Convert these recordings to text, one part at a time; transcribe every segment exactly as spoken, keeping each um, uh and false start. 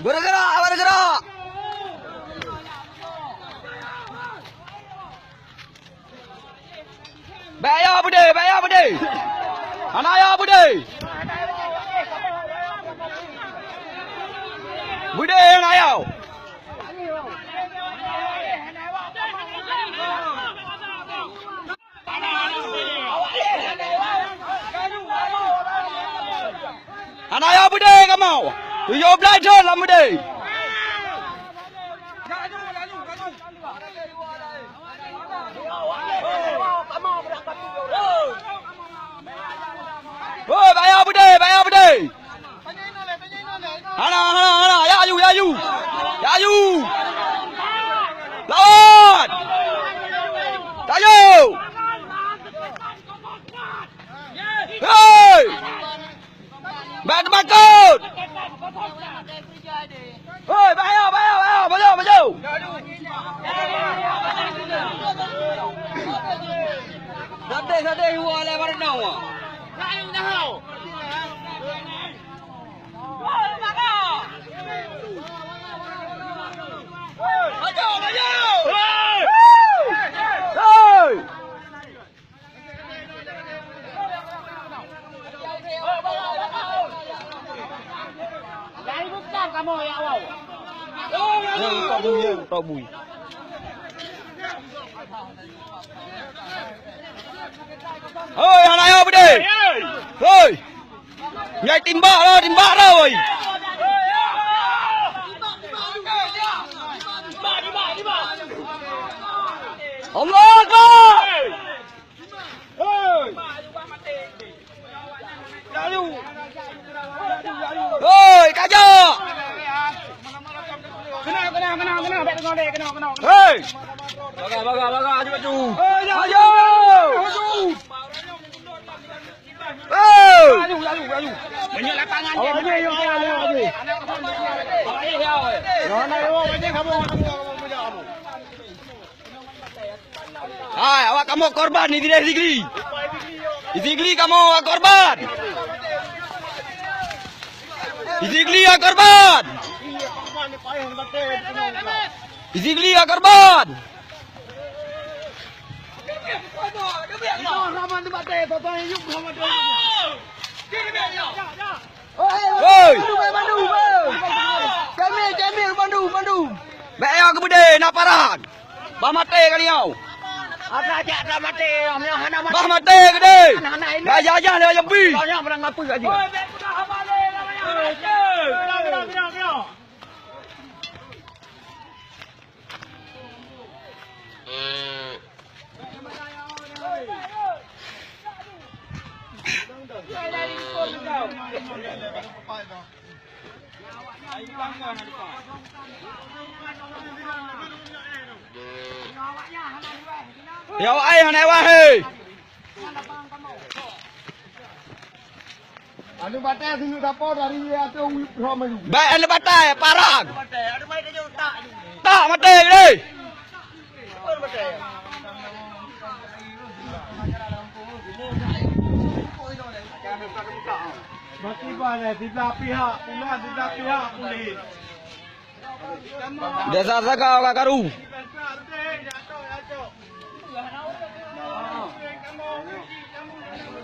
Bergerak, bergerak! Bèk yo beudé, bèk yo beudé! Hana yo beudé! Beudé hana yo! Hana yo beudé kamoe. Tujoh blaih thon lam beudé. Hoi, bèk yo beudé, bèk yo beudé. Hana, hana, hana. Ya aju, ya aju. Ya aju. Lawan. Tayo. Hei. Bèk teumakot. Hei, bèk yo, bèk yo, bèk yo. Maju, maju. Sadeh, sadeh, iwa lé baréh nyoe. Hoi, hana yo beudé. Hoi. Nyan timbak lo, timbak lo, woi. Allahu Akbar. Hoi, kajak. Hei. Baga, baga, baga, aju, aju. Aju. Hei. Aju, aju, aju. Banyak lapangan. Awak ni, awak ni, awak ni. Awak ni, awak ni. Nah, nah, awak ni, kamu, kamu, kamu, kamu. Hai, awak kamoe korban di Zikri. Di Zikri kamoe awak korban. Di Zikri awak korban. Di Zikri awak korban. Hoi! Cemil, cemil, bandu, bandu! Bèk yo keu beudé, na paran! Bah maté kali nyoe! Ata jak ata maté, nyoe hana maté. Bah maté keudéh! Hana, hana, ini. Bah jajah lé jambi! Kalau nyoe barang apa kat dia? Ya, wahai, hana wahai. Anu batai sini dapat dari atau wiprom aja. Baik, anu batai, parang. Tak mati deh. Tiba-tiba ni, tiba pihak, pula tiba pihak polis. Desa Saga ka karu.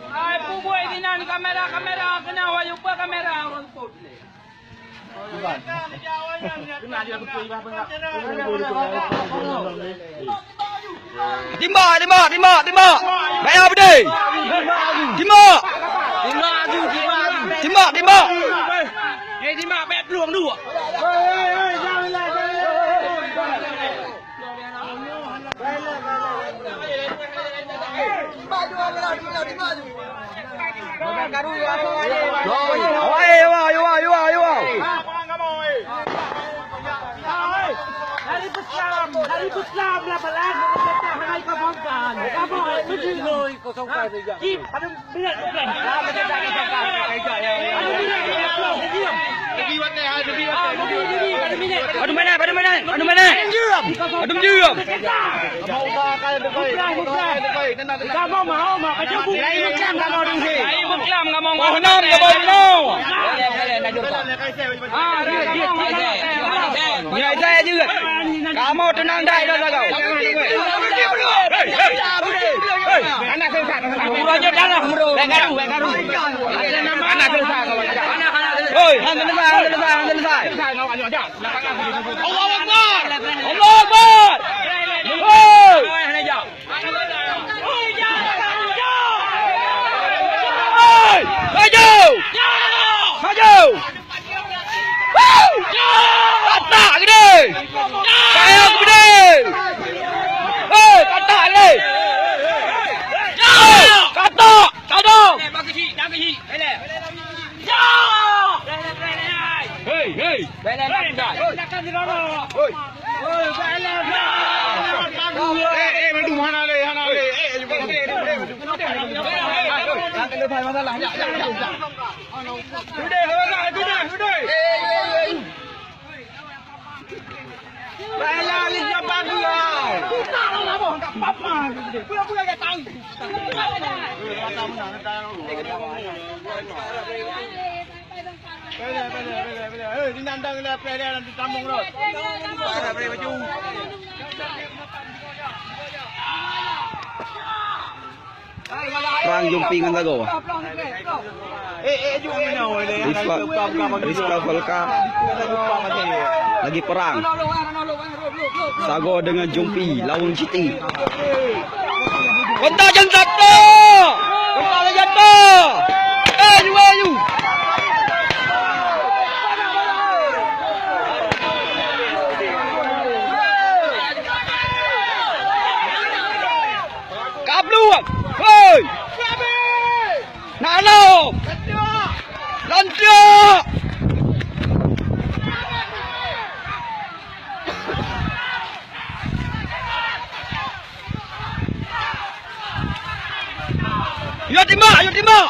Hai, pubui dinan kamera, kamera, kena wayupa kamera. Kena dia betul, Iban, betul. Timbak, timbak, timbak, timbak. Bayar betul. Timbak. Timbak tu, timbak tu. Timbak, timbak. Eh, timbak, pek peluang dua. Awai, awai, awai, awai, awai. Islam lah balas, pemerintah hana ikabulkan. Kamu itu dulu. Kosong empat tiga. Ih, ada minit, bukan? Ah, ada minit, bukan? Ada minit, bukan? Diam. Ah, ada minit, ada minit. Adu mana? Adu mana? Adu mana? Diam. Adu diam. Bukan, bukan. Kamu mau, mau, mau. Kamu bukan. Kamu bukan. Kamu bukan. Kamu bukan. Nyan Isai jeuet. Kamoe teunang dai droe sagoe. Hei, hei. Hei. Anak seusah. Hana seusah. Hei, hana seusah, hana seusah, hana seusah. Allahu Akbar. Allahu Akbar. Hei. Hei. Maju. Maju. Katak geude! Kaya geude! Hei, katak geude! Hei, katak! Tadong! Hei, hei! Hei! Eh, eh, madu hana le, hana le. Eh, eh, masalah. Ya, ya, ya, ya. Perang Jumpi ngon sagoe. Rizka, Rizka Volka lagi perang. Sagoe deungon Jumpi lawan Citi. Kontak jeuet sagoe! Kontak jeuet sagoe! Eh, yu, eh, yu! Kabluek! Hei! Nak lom! Lantiek! Yuk timbak! Yuk timbak!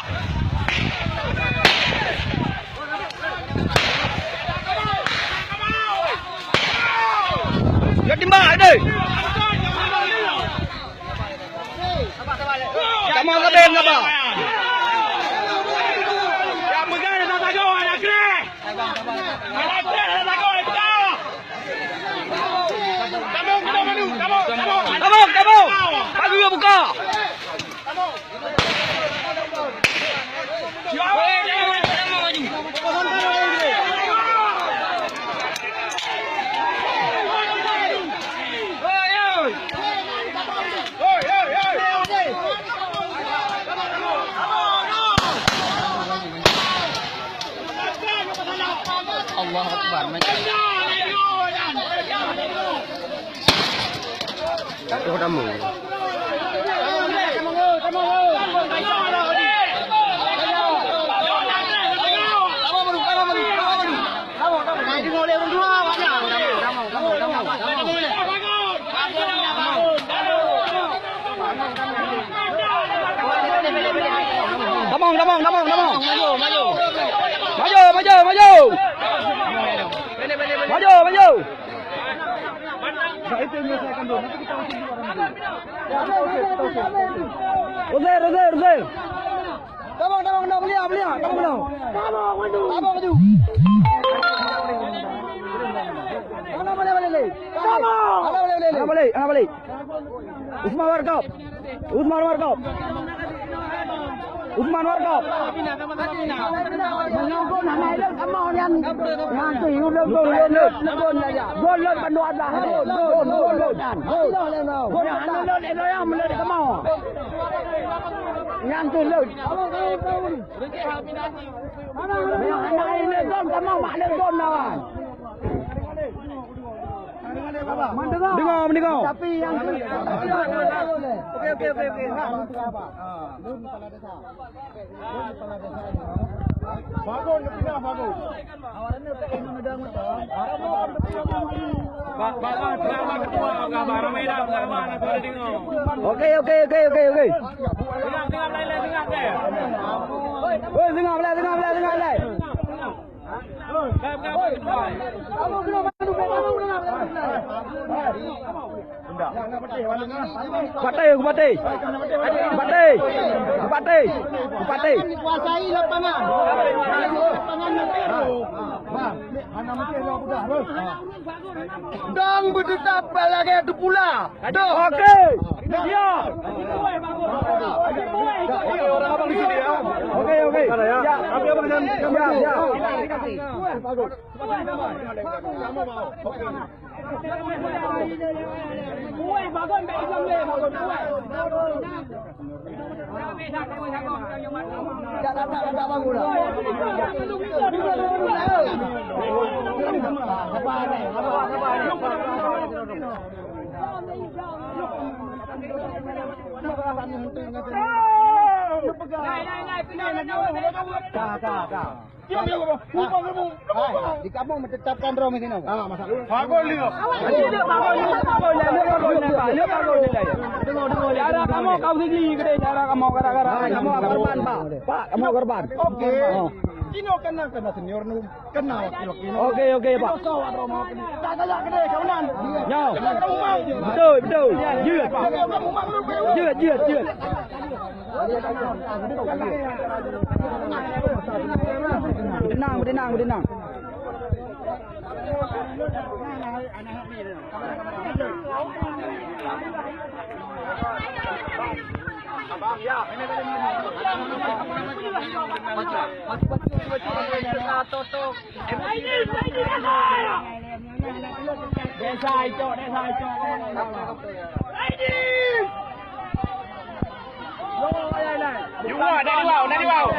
Yuk timbak, deh! Kamoe sabe ngaba. Nyang peugah na sagoe, aneuk kreh. Aneuk kreh na sagoe, aneuk kreh. Tabong, tabong, tabong, tabong. Tabong, tabong. Baru buka. Allahu Akbar. Jatuh damu. Tamong, tamong, tamong, tamong. Maju, maju, maju. Maju, maju. Rozel, Rozel, Rozel. Tamong, tamong, tamong, belia, belia, tamong, tamong. Tamong, maju. Tamong, balik, balik, balik. Tamong. Balik, balik, balik. Anak balik, anak balik. Usman Warkop. Usman Warkop. Usman Warkop. Meunyoe kon hana ileueng kamoe nyan, nyan teuh ileueng gol, ileueng gol. Gol lôn ban dua blah. Gol, gol, gol, gol. Gol hana lôn ileueng, meuleueng kamoe. Nyan teuh lôn. Meunyoe hana ileueng gol, kamoe mak lôn gol lawan. Deungoe, meudeungoe. Tapi yang... Oke, oke, oke, oke. Bagus, bagus, bagus. Oke, oke, oke, oke, oke. Woi, tengah belah, tengah belah, tengah belah. Bupati, bupati. Bupati, bupati. Bupati. Kuasai lapangan. Lapangan. Dong beuteutap lagèe teupula. Dong. Oke. Ya. Oke, oke. Ya. Ya, ya. Di kamoe meuteutapkan droe meusinan. Ah, masalah. Bagus, Lio. Cara kamoe kau sigli gede, cara kamoe gara-gara. Ah, kamoe korban, Pak. Pak, kamoe korban. Oke. Oh. Cino kena, kena senior nu. Kena wakil-wakil nu. Oke, oke, Pak. Kau droe mau kena. Tak galak gede, kawanan. Nyo. Kena rumah. Betul, betul. Jeuet. Kena rumah. Jeuet, jeuet, jeuet. Tenang, tenang, tenang. Desa Icok, desa Icok. Jua, dari bawah, dari bawah.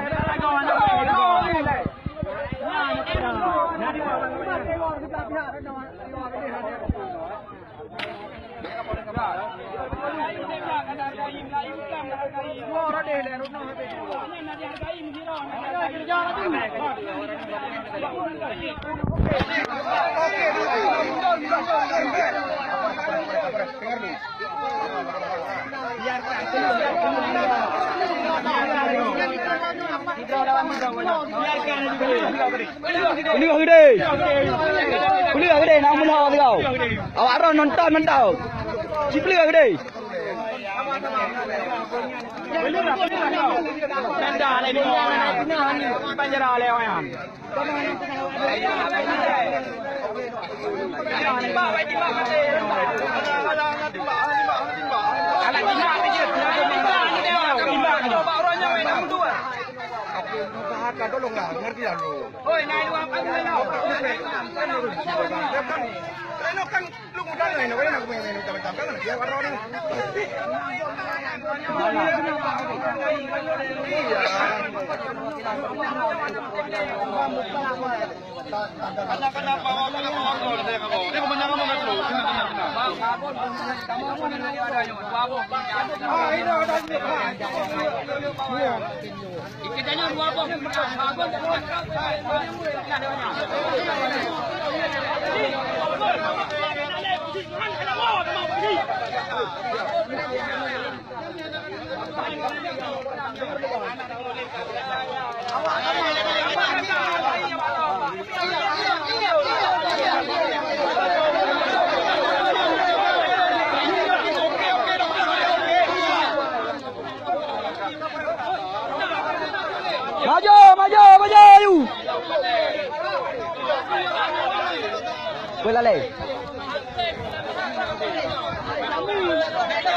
Peuleueh geude. Peuleueh geude, na meunyoe sigoe. Awak droe nonton mantong. Ci peuleueh geude. Maju, maju, maju, ayu. Belalai.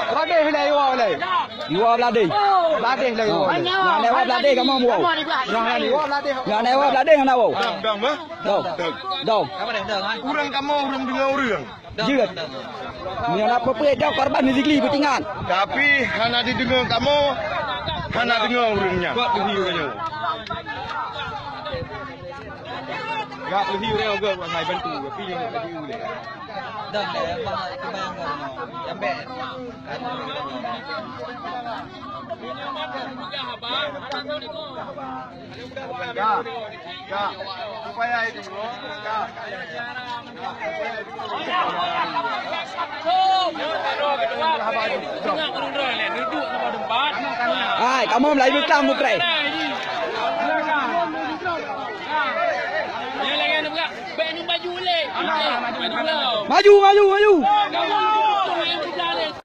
Beladeh lah, iwa beladeh. Iwa beladeh. Beladeh lah, iwa beladeh. Nyang lewat beladeh kamoe buat. Nyang lewat beladeh. Nyang lewat beladeh hana woe. Dong, dong, mah. Dong. Dong. Ureueng kamoe, ureueng deungoe ureueng. Jeuet. Meunyoe na peue-peue jauh korban di Sigli beutingan. Tapi hana dideungoe kamoe, hana deungoe ureueng nyan. Buat diri ureueng nyoe. Gak leuhi ureueng gak buat hai bantu, tapi yang tak ada uleh. Dah, dah, yang bah, itu bayang kau. Yang bek. Ya, ya. Supaya itu, ya. Hai, kamoe meulayeue beutam, Putrèe. Maju, maju, maju.